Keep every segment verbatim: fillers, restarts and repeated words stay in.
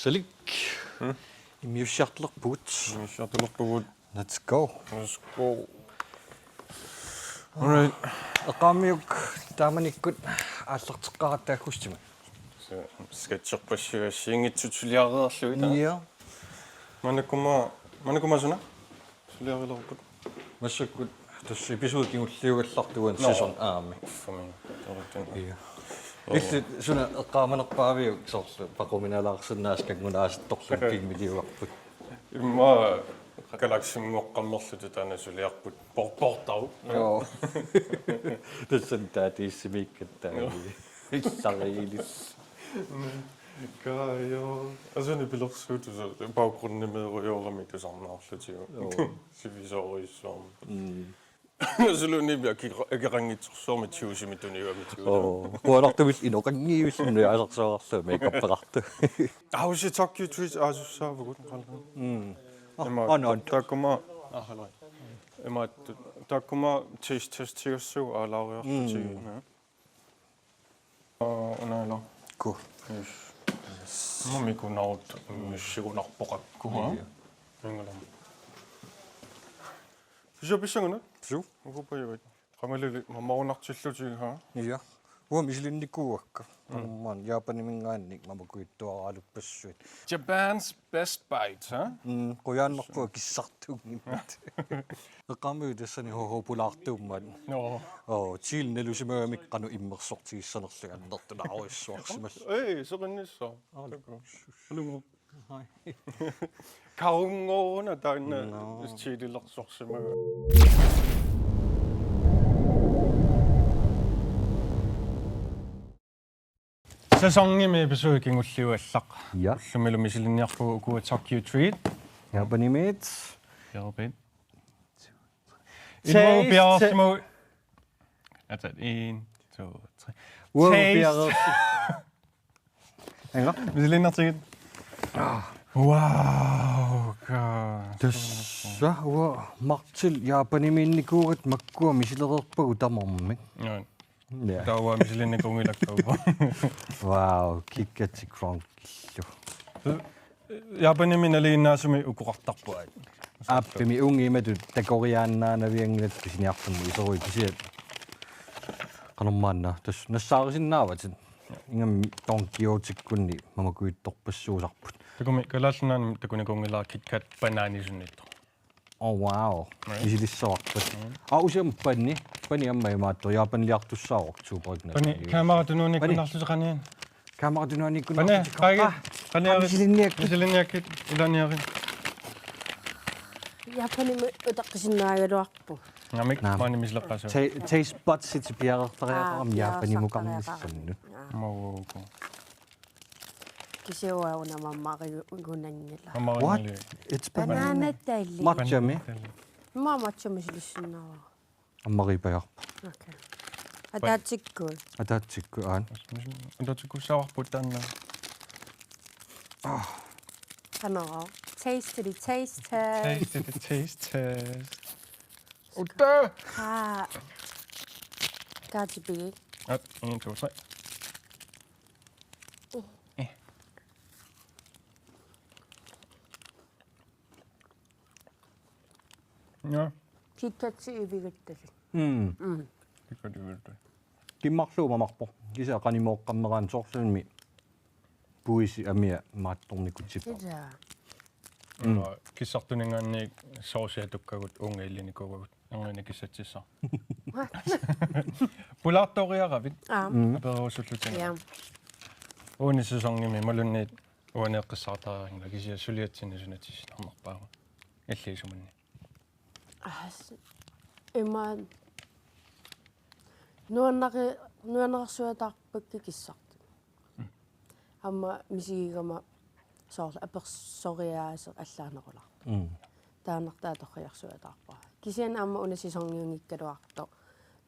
Salik. Hmm? Immiussiartulerpugut. Immiussiartulerpugut. Let's go. Let's go. Alright. Eqqaamiuk taamanikkut aallarteqqaaratta aggustimi. Sketcherpassuit assigiinngitsut suliareerlugit. Ja. Manakuma, manakuma suna? Suliarilerput. Massakkut tassa episode kingulliugallartugut. Nå. Sæson aammi. Uffami. Toritun. Ja. Illit suna eqqaamanerpaaviuk soorlu paquminaalaarsinnaasut kanngunaasuttorlu filmiliugarput. Immaqa Galaxinngooqqammerluta taanna suliarput porportaru. Joo. Tassani taatiissimiikkatta. Joo. Illariilis. Kaajo. Asuni pilersuutusa baggrundi meerujoorami tusarnaarlutigu. Joo. Sivisoorujussuarmi. Mm. Suluunniippiaq akeqanngitsorsuarmik tiusimi tuniuami tiusimi. Oo. Quanartumik inoqanngivilluni asarsuararlu makeup peqartu. Ausi Tokyo Treat aasussaavugut qallu. Mm. Ima on on. Takkuma. Ah, hallo. Ima takkuma taste testigassu aalaariarlutigina. Una ila. Ku. Yes. Mamikunarut missigunarpoqakku. Ingalam. Sio pissanguna? Sio. Ukupajuit. Qamalili mamarunartillutigit ha. Ja. Uam isilinnikuuakka. Tamarmaan Japaniminngaanniit mamakujuttuaraaluppassuit. Japan's Best Bites, ha? Mm, qujaannarpua kissartuunngimmat. Eqqaamiuk tassani hoho pulaartuummat. Nå. Oo, tiil nalusimagamik qanoq immersortigissanerlunga annertunaarujussuarsimallugu. Ei, soqinnissaa. Alugu. Karunngoruna taanna tiililersorsimaga. Sæsonimi episode kingulliuallaq. Ja. Ullumilu misilinniarpugut ukua Tokyo Treat. Japanimiit. Japan. Taste. Ilmu piaarsimu. Atat en, to, tre. Wow, taste. Piaarsi. Enga? Misilinnartigit. Wow, god. Tassa uanga Martil Japanimiinnikuugatta makkua misilereerpagut tamarmik. Joo. Ja. Taava misilinnikuunngilakka uanga. Wow, kikkatsi Kronkillu. Japanimi nalinginnaasumik ukoqartarpugut. Aappimi uunga imatut takoriaannaanavianngilatit pisiniarfimmi iserui kisiat. Qanormaanna tassa nassaarisinnaavatit. Ingammik Don Quijotekkunni mamakujuttorpassuusarput. Takumi Kalaallit Nunaanni takunikuunngilara KitKat banaanisunnittoq. Oh wow. Right. Isilissavarput. Mm. Aa usiam pani. Pani amma imaattoq Japaniliartussaavoq tuuparik. Pani kamera tunuani kunnarluseqanian. Kamera tunuani kunnarluseqanian. Pani qaniari. Misilinniak. Misilinniakkit ilaaniari. Japanimi utaqqisinnaagaluarpu. Namik maani misileqqaasua. Taste buds-it piareertariaqarami Japanimukarnissannut. Mauuku. Kisianni una mammarigunanngilaq. What? It's banana. Bananatalik. Matchami. Immaqa matchami silissinnaavara. Ammariipajaarpoq. Okay. Ataatsikkut. Ataatsikkut aana. Ataatsikkussaavarput taanna. Qanoq. Taste the taste test. Taste the taste test. Uta! Haa. Kaatipigik. At, en, to, tre. Ja. Kikkatsi ivigattalik. Mm. Mm. Kikkatsi ivigattalik. Kimmarluup mamarpoq. Kisianni qanimooqqammeraanni soorlumi puisi amia maattornikutsippaa. Ilaa. Mm. Kissartuninngaanniit sauciatukkagut uunga illinikuugagut. Anguni kissatsissaq. Pulaartoriaravit. Aap. Aperusullutik. Ja. Uani sæsonimi imaluunniit uani eqqissaartariaqanngilaq kisianni suliatsinni suna tissineqarnerpaava. Illiisumanni. As imaan nuannari nuannarsuataarpakka kissartut. Aamma misigigama soorlu apersoriaaseq allaanerulaarpoq. Mm. Taannartaa torriarsuataarpara. Kisianni aamma una sæsoniunngikkaluartoq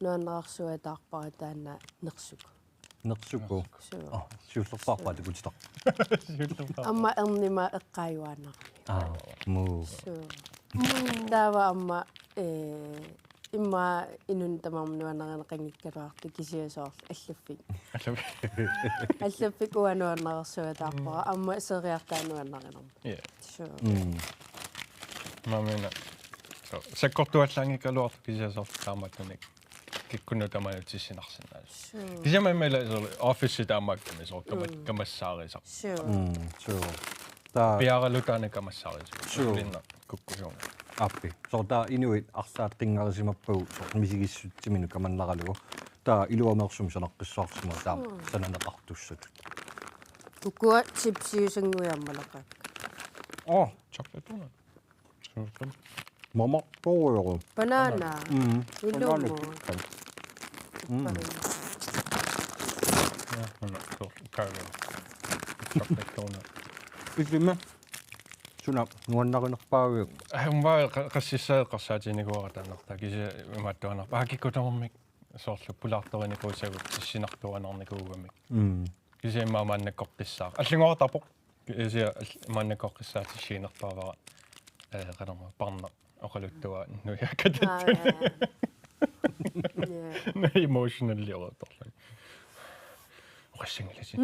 nuannarsuataarpara taanna nersuku. Nersuku. Suu. Oh, siullerpaarpaa takutitaq. Siullerpaarpaa. Aamma ernima eqqaajuaannarami. Ah, muu. Suu. Taava aamma eh immaqa inunnut tamarmik nuannarineqanngikkaluartut kisianni soorlu allaffik. Allaffik uanga nuannarersuataarpara, aamma seeriartaa nuannarinermut. Ja. Suu. Mm. Maamina. So, sakkortuallaanngikkaluartut kisianni soorlu taamaattunik kikkunnut tamanut tissinarsinnaallutik. Suu. Kisianni maanna ila soorlu office taamaakkami soorlu kama-, mm, kamassaarisaq. Suu. Mm, suu. Taava piaaralutaana kamassaarisaq. Suu. Soorlu kukkusuunga. Aappi. Soorlu taava inuit arlaattinngaresimappagut soorlu misigissutsiminut kamannaralugu. Taava iluameersumik sanaqqissaarsimavoq taama, mm, sananeqartussatut. Ukua chipsiusannguit aamma naleqaakka. Oh, chocolate donut. Suusoq. Mamartorujoru. Banana. Mm. Ilummut. Banana kikkan. Mm. Banana. Ja, han er så kage. Chocolate donut. Pisimi. Suna nuannarinerpaaviuk? Ai, uanga qa-, qassissaa eqqarsaatiginikuuara taannartaa. Kisianni imaattuaannarpoq. Aa, kikkut tamarmik soorlu pulaartorinikuusagut tissinartuaannarnikuugamik. Mm. Kisianni immaqa maannakkoqqissaaq. Allanngorartarpoq. Kisianni all-, maannakkoqqissaaq tissiinerpaavara, eh, qanormaa parneq oqaluttuaq nujakkatatut. Aa, ja, ja. Ja. Emotionaliortarluni. Oqassanngilatit.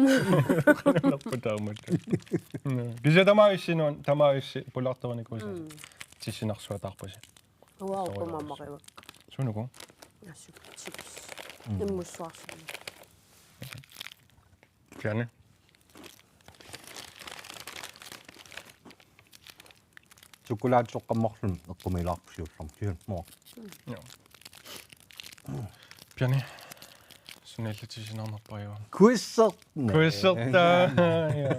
Qanormaa taamatut. Kisianni tamavissi nuan-, tamavissi pulaartorinikuusagut. Mm. Tissinarsuataarpusi. Uanga uku mamarivakka. Suunuku? Assut chips. Mm. Immussuarsinnaa. Kisianni. Sukkulaatisoqqammerluni eqqumiilaarpoq siullermik. Kisianni muu. Joo. Kisianni. Suna illit tissinarnerpajuan? Quizzertaa. Quizzertaa. Ja.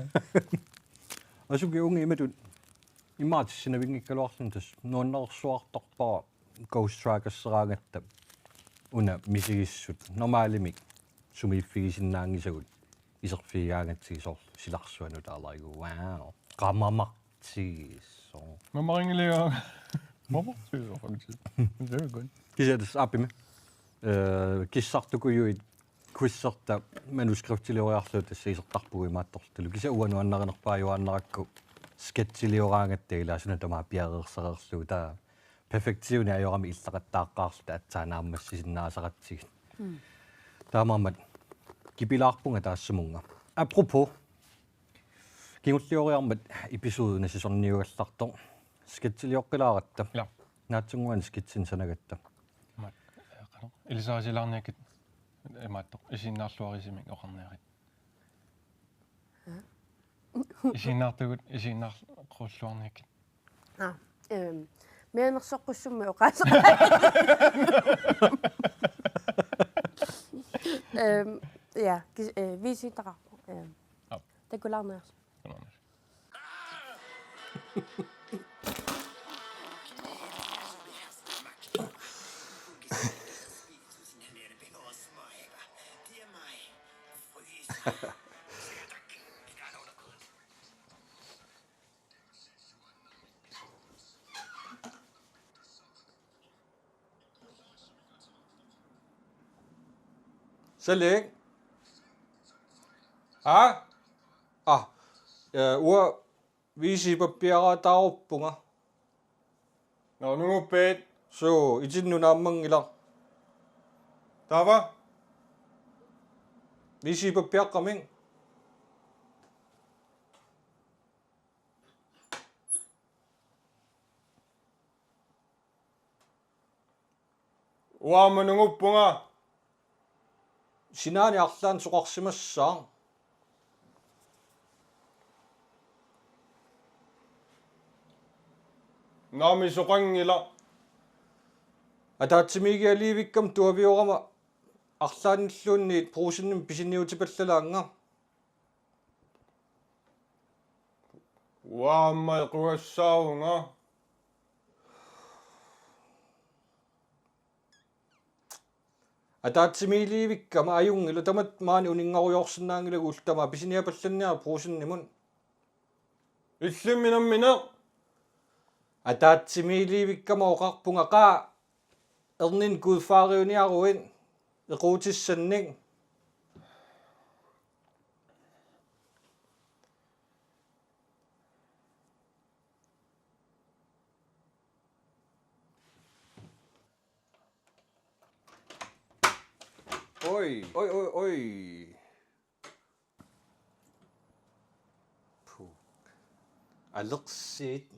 Asuki uunga imatut immaqa tissinavinngikkaluarluni tassa nuannersuartarpara Ghost Trackerseraangatta una misigissut normalimik sumiiffigisinnaanngisagut iserfigigaangatsigit soorlu silarsuanut aalajugu. Wow. Qamamartigisoq. Mamarinngilagut. Mamarinngilagut, faktisk. Det er godt. Kisianni tassa aappimi. Øh, kissartukujuit quizzerta manuskriptilioriarlugu tassa isertarpugut imaattorlutalu. Kisianni uanga nuannarinerpaajuaannarakku sketchilioraangatta ilaa suna tamaat piareersareerlugu taava perfektioni ajorami illaqattaaqqaarluta aatsaat naammassisinnaasaqaatsigit. Mm. Taamaammat kipilaarpunga taassumunnga. Apropos. Kingullioriarmat episode una sisonniugallartoq. Sketchilioqqilaaratta. Ja. Naatsumik sketchinik sanagatta. Aamma, eh, qanoq. Ilisarisilaarniakkit imaattoq isiginnaarluarisumik oqarniarit. Hæ? Isiginnaartugut isiginnaarluarniakkit. Aa, ehm, mianersoqqussummi oqaaseq. Ehm, ja, kis-, eh, V C-taqarpoq. Ehm, aap. Takulaarniarsi. Takulaarniarsi. Salik? Ha? Ah. Ja, uanga V C-pappiaraataaruppunga. Nå, nunguppit? Suu, itinnut naammanngilaq. Taava? V C-pappiaqqamik. Uanga aamma nunguppunga. Sinaani arlaannik soqarsimassaaq. Naamik, soqanngilaq. Ataatsimiigialiivikkama tuaviorama arlaannilluunniit Brugsenimi pisiniutipallalaannga. Uanga aamma equgassaavunga. Ataatsimiiliivikkama ajunngilaq, tamatta maani uninngarujoorsinnaanngilagut, ullut tamaat pisiniapallanniaruk Brugsenimut. Illimmi nammineq? Ataatsimiiliivikkama oqarpunga, qaa, erninik gudfaderiuniaruit equutissannik. Oj, oj, oj, oj. Puh. Alersit.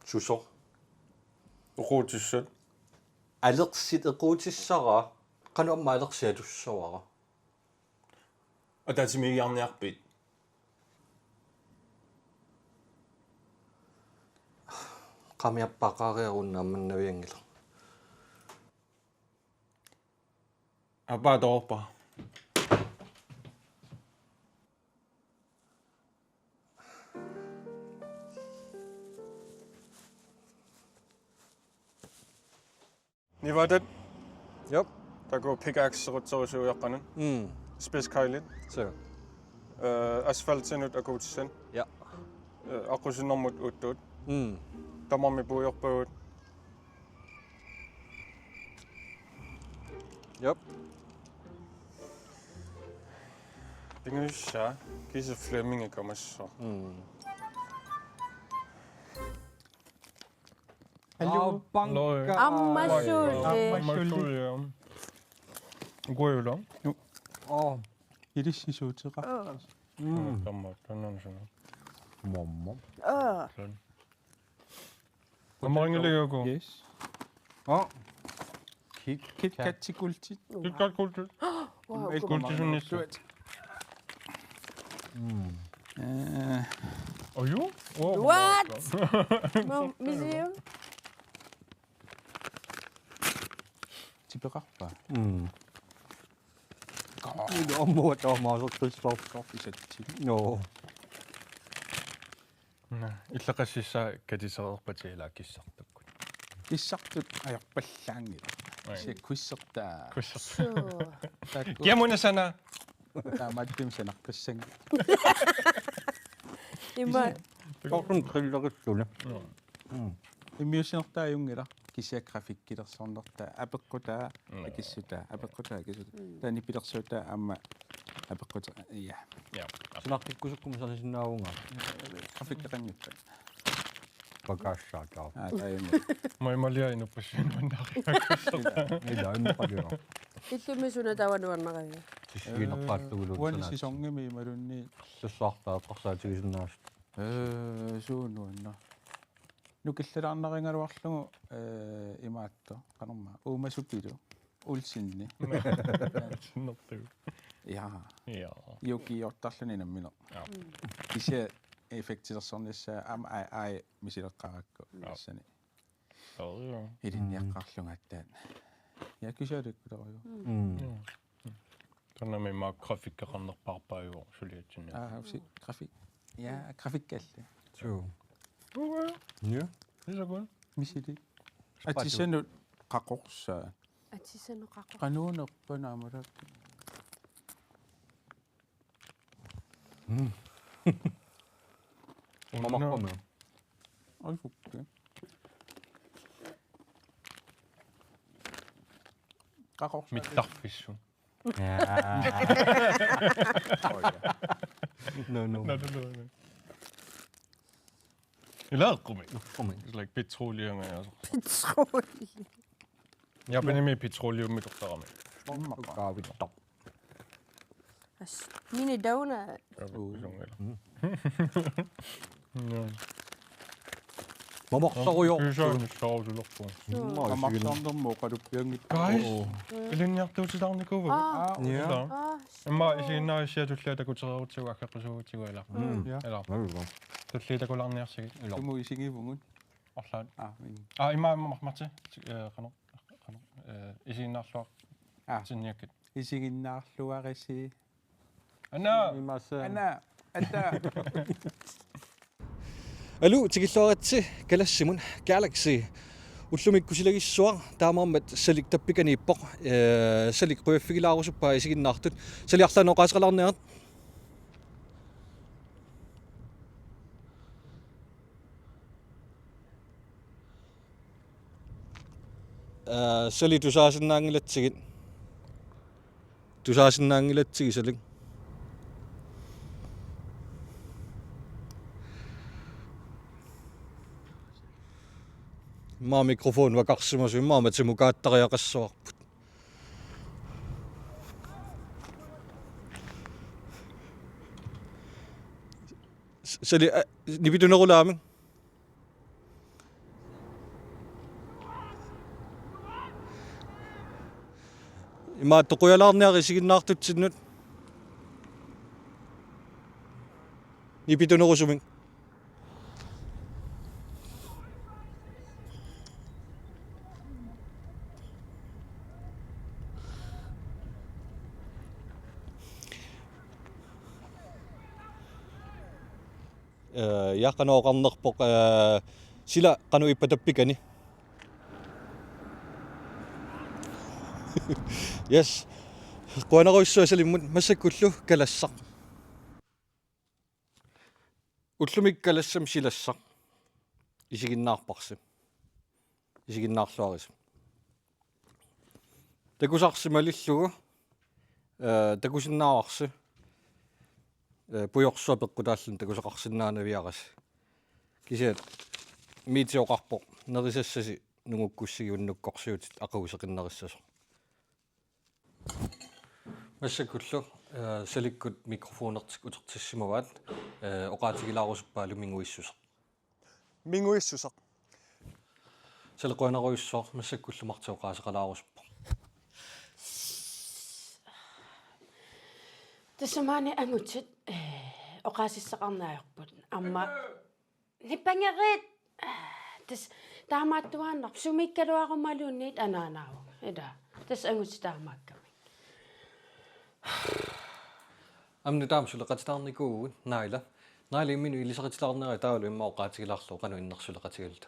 Susoq. Equutissat. Alersit equutissara. Qanoq aamma alersit atussavara. Ataatsimiigiarniarpit? Qamiappaqariarunnaammannavianngilaq. Apaatoorpa. Nivatat. Jop. Taku pickaxe serutserusuujaqqanut. Mm. Spidskejlit. Suu. Eh, asfaltinut akuutissanik. Ja. Eh, aqqusinermut uuttuut. Mm. Tamarmik puiorpagut. Jop. Pingajussaatit, kiisa Flemming ikamasso. Mm. Hallo. Aamma suli. Aamma suli. Kuula. Aa. Ilissisuuteqa. Mm. Tamma, tamanna suna. Mommo. Aa. Aamma ringiligaagut. Yes. Aa. Kit Kit Kat. Kat sikultit. Kit Kat kultit. Wow. Kultisunnissaq. Mm. Eh. Aju? Oh, what? Misiu? Tipeqarpa? Mm. Ila aamma taamaaseqqissaartoq isatsi. Joo. Naa, illeqassissaa katitereerpat ilaa kissartukkut. Kissartut ajorpallaanngilaq. Ai. Se kuissertaa. Kuissertaa. Suu. Taakku. Kiamuna sana. Taamaattumik sanaqqissanngilaq. Ima. Tortum trillerissuuna. Mm. Mm. Immiussinertaa ajunngilaq. Kisianni grafikkilersornertaa apeqqutaa. Mm. Akissutaa, apeqqutaa, akissutaa. Mm. Taanna nipilersuutaa aamma apeqqutaa. Ja. Ja. Sanaqqikkusukkumaarsinnaavunga. Grafikkeqanngippat. Pakaassaataaq. Aa, taajunga. Maimaliai nuppassuinuannaariakassaaq. Ila, ila, immaqa. Illumi suna taava nuannaraviuk? Tissiineqqaattugulu. Uani sanaat. Sæsonimi imaluunniit. Tussaartaa eqqarsaatigisinnaasut. Ee, suut nuanna. Nukillalaarnarigaluarlugu, ee, imaattoq, qanormaa, Uumasupilu, Olsenip. Sinnertugu. Ja. Ja. Jukiortarluni nammineq. Ja. Kisianni effektilersornissaa aamma ai, ai misileqqaarakku. Ja. Tassani. Ja, ja. Ilinniaqqaarlunga aatsaat. Ja, kisianni taakku. Mm. Ja. Taanna immaqa grafikkeqarnerpaarpaajuvoq suliatsinni. Aa, usi, grafik. Ja, grafikkalli. Suu. Uga. Ja. Isakun. Misili. Spatu. Atisannut qaqorsaa. Atisannut qaqor-. Qanuunerpa naamalak. Mm. Una. Mamaqqami. Ai, fukke. Qaqorsaa. Mittarfissut. Ja. No, no. No, no, no, no. Ilaa eqqumi. Eqqumi. It's like petroleum, ja. Petroleum. Japanimi petroleumit tortarami. Kaavittoq. As, mini donut. Ja, isungila. Mm. Ja. Mamaqsarujoq. Isaan sarusulerpu. Suu. Mamaqsarujoq oqaluppianngit. Guys, oo. Ilinniartuutilaarnikuuvugut. Aa. Ja. Aa. Immaqa isiginnaarissiat tulliani takutereerutsigu aggeqqusuugutsigu ila. Mm. Ja. Ila. Ila. Tulliani takulaarniarsigit. Ila. Tumu isigivugut. Arlaat. Aa, min. Aa, immaqa marmarte. Eh, qanoq, qanoq, eh, isiginnaarluar-. Aa. Tinniakkit. Isiginnaarluarisi. Anna! Imaasai. Anna, atta. Aluu, tikilluaritsi Kalassimut Galaxy. Ullumi ikkusilagissuaq, taamaammat Salik tappikaniippoq, eh, Salik qujaffigilaarusuppaa isiginnaartut. Salik arlaannik oqaaseqalaarniarit. Aa, Salik tusaasinnaanngilatsigit. Tusaasinnaanngilatsigit, Salik. Immaqa mikrofoni vakarsimasoq, immaqa matimukaattariaqassavarput. Sali, aa, nipitunerulaamik. Ima toqujalaarniaruk isiginnaartutsinnut. Nipitunerusumik. Ee, ja, qanoq oqarnerpoq, ee, sila qanoq ippa tappikani. Yes. Qujanarujussuaq salimmut, massakkullu kalassaq. Ullumi kalassami silassaq. Isiginnaarparsi. Isiginnaarluarisi. Takusarsi malillugu, ee, takusinnaavarsi, ee, pujorsuaq peqqutaalluni takusaqarsinnaanaviarisi. Kisianni Miitsi oqarpoq, nerisassasi nungukkussigit unnukkorsiutit aqagu seqinnarissasoq. Massakkullu, ee, Salikkut mikrofonertik utertissimavaat, ee, oqaatigilaarusuppaalu minguissuseq. Minguissuseq. Sali qujanarujussuaq, massakkullu Marti oqaaseqalaarusuppoq. Tassa maani angutit, ee, oqaasissaqarneq ajorput. Aamma nippangerit, ee, tassa taamaattuaannarpoq, sumiikkaluarumaluunniit anaanaavunga. Ila. Tassa angutit taamaakkamik. Aamma nutaamik suleqatilaarnikuuvugut, Naila. Naila, imminut ilisaritilaarnera taavalu immaqa oqaatigilaarlugu qanoq innersuleqatigaluta.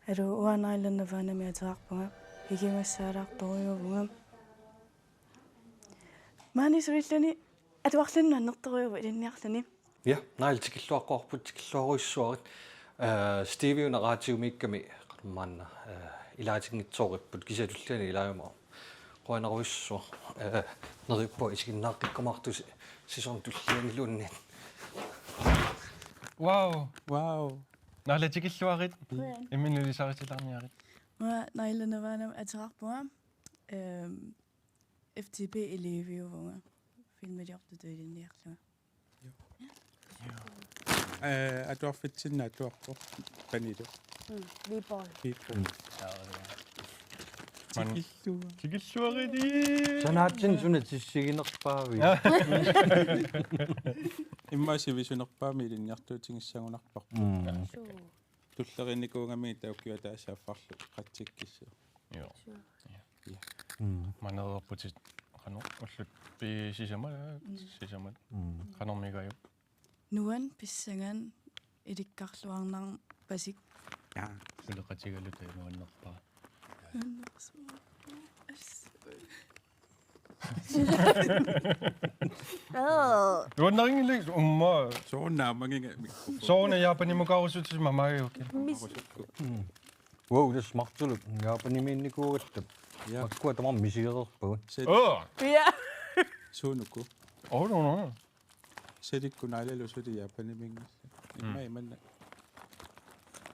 Aluu, uanga Naila Navaanami ateqarpunga. Ikimassaalaartorujuuvunga. Maani sulilluni atuarluni annertorujuuvoq ilinniarluni. Ja, Naila, tikilluaqqaarput, tikilluarujussuarit. Ee, Stevie una raatiumiikkami qanormaanna, ee, ilaatinngitsooripput, kisianni tulliani ilaajumaarpoq. Qujanarujussuaq, ee, neriuppunga isiginnaaqqikkumaartusi sæsoni tullianiluunniit. Wow. Wow. Naila, tikilluarit. Qujan. Imminut ilisaritilaarniarit. Uanga Naila Navaanami ateqarpunga. Ehm, F T P-eleviuvunga. Filmiliortutut ilinniarlunga. Ee, atuarfitsinni atuarpoq. Panilu. Mm, Viborg. Viborg. Mm. Tikillua-. Tikilluarit. Sanaatsin suna tissiginerpaavit? Immaqa sivisunerpaamik ilinniartuutigissagunarparput. Mm. Suu. Tulleriinnikuugami taakku ataasiaat affarlu qatsikkissiu. Joo. Suu. Ja. Mm. Manereerputit qanoq ullut pi-, sisamat, mm, sisamat. Mm. Qanormigaajuk? Nuann pissangan ilikkarluarnarpasik. Ja. Suleqatigaluta nuannerpara. Nuannersuaq. As. Aa. Nuannarinngilaq umma. Soorunami aamma mikrofon. Soorunami Japanimukaarusutissi mamaagiuk. Mis- Mm. Wow, tassa Martilu Japanimiinnikuugatta. Ja. Makkua tamarmik misigereerpagut. Se- Aa. Ja. Suunuku. Oh, no, no. Salikkut Nailalu suli Japanimiinngillat. Mm. Imma imanna.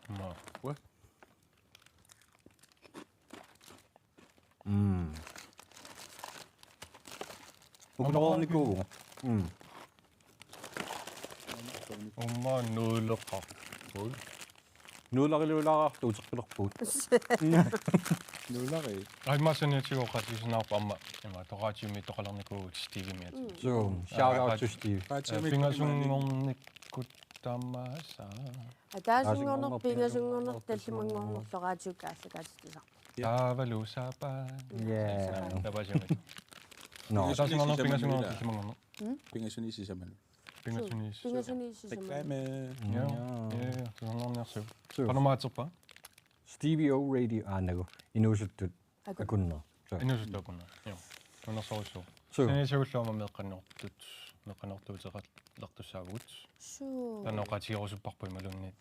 Ma. Ua. Mm. Ukulornikuuvugut. Mm. Umma nuuleqarput. Nuuleriluulaartu uterpilerpugut. Nuuleri. Ai, massaniutigu oqaatigisinnaarput aamma. Ima, toqaatiumi toqalernikuuvugut Stevie-miat. Mm. So, shout out to Steve. Oqaatiumi pingasunngornikkut tamaasa. Ataasinngorneq, pingasunngorneq, tallimanngornerlu raatiukkut aallakaatitsisarpoq. Ja. Taavalu sapaat. Yeah. Tapaasiamit. No. Ataasinngorneq, pingasunngorneq, tallimanngorneq. Mm? Pingasuni sisamanut. Pingasuni sisamanut. Pingasuni sisamanut. Reklame. Ja. Ja. Ja, ja, ja. Taannaarniarsiuk. Suu. Qanormaa aterpa? Stevie O Radio aanagu. Inuusuttut. Akun. Akunneq. Suu. Inuusuttut akunneq. Ja. Nunarsorujussuaq. Suu. Saniatigut aamma meeqqanniortut, meeqqanniortuuteqalertussaavugut. Suu. Taanna oqaatigerusupparput imaluunniit.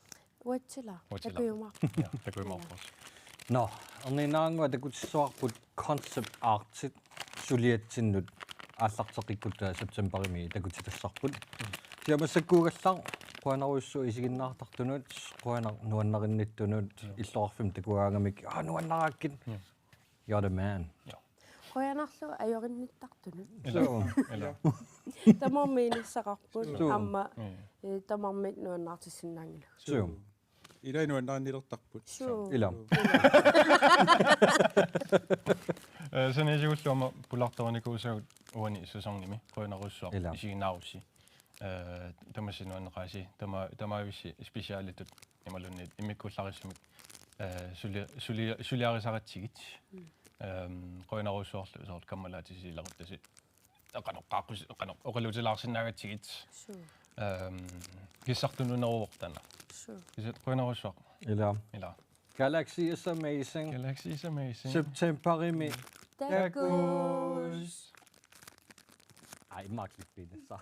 Uatsila. Uatsila. Takujumaarpoq. Ja, takujumaarpoq. Nå, erniinnarannguaq takutissavarput concept artit suliatsinnut aallarteqqikkutta septemberimi takutitassarput. Kisianni massakkuugallartoq qujanarujussuaq isiginnaartartunut, qujanaq nuannarinnittut, ja, illoqarfimmut takugaangamik, aa, nuannaraakkit. Ja. You're the man. Ja. Qujanarlu ajorinnittartunut. Ila. Suu. Ila. Tamarmik inissaqarput. Suu. Aamma Mm. eh, tamarmik nuannaartissinnaanngilagut. Suu. Ila nuannaarnilertarput. Suu. Ila. Eh, saniatigullu aamma pulaartorinikuusagut uani sæsonimi qujanarsuaq. Ila. Isiginnaarussi. Eh, tamassi nuanneqaasi, tama-, tamaavissi specialitut imaluunniit immikkuullarissamik, eh, suli-, suli-, suliarisaratsigit. Ehm, qujanarsuarlu soorlu kammalaatisiileruttasi. Qanoq qaaqqus-, qanoq oqaluutilaarsinnaagatsigit. Suu. Ehm, kissartununeruvoq taanna. Suu. Kisianni qujanarsuaq. Ila. Ila. Galaxy is amazing. Galaxy is amazing. Septemberimi. Takuss. Ai, immaqa klippinassa.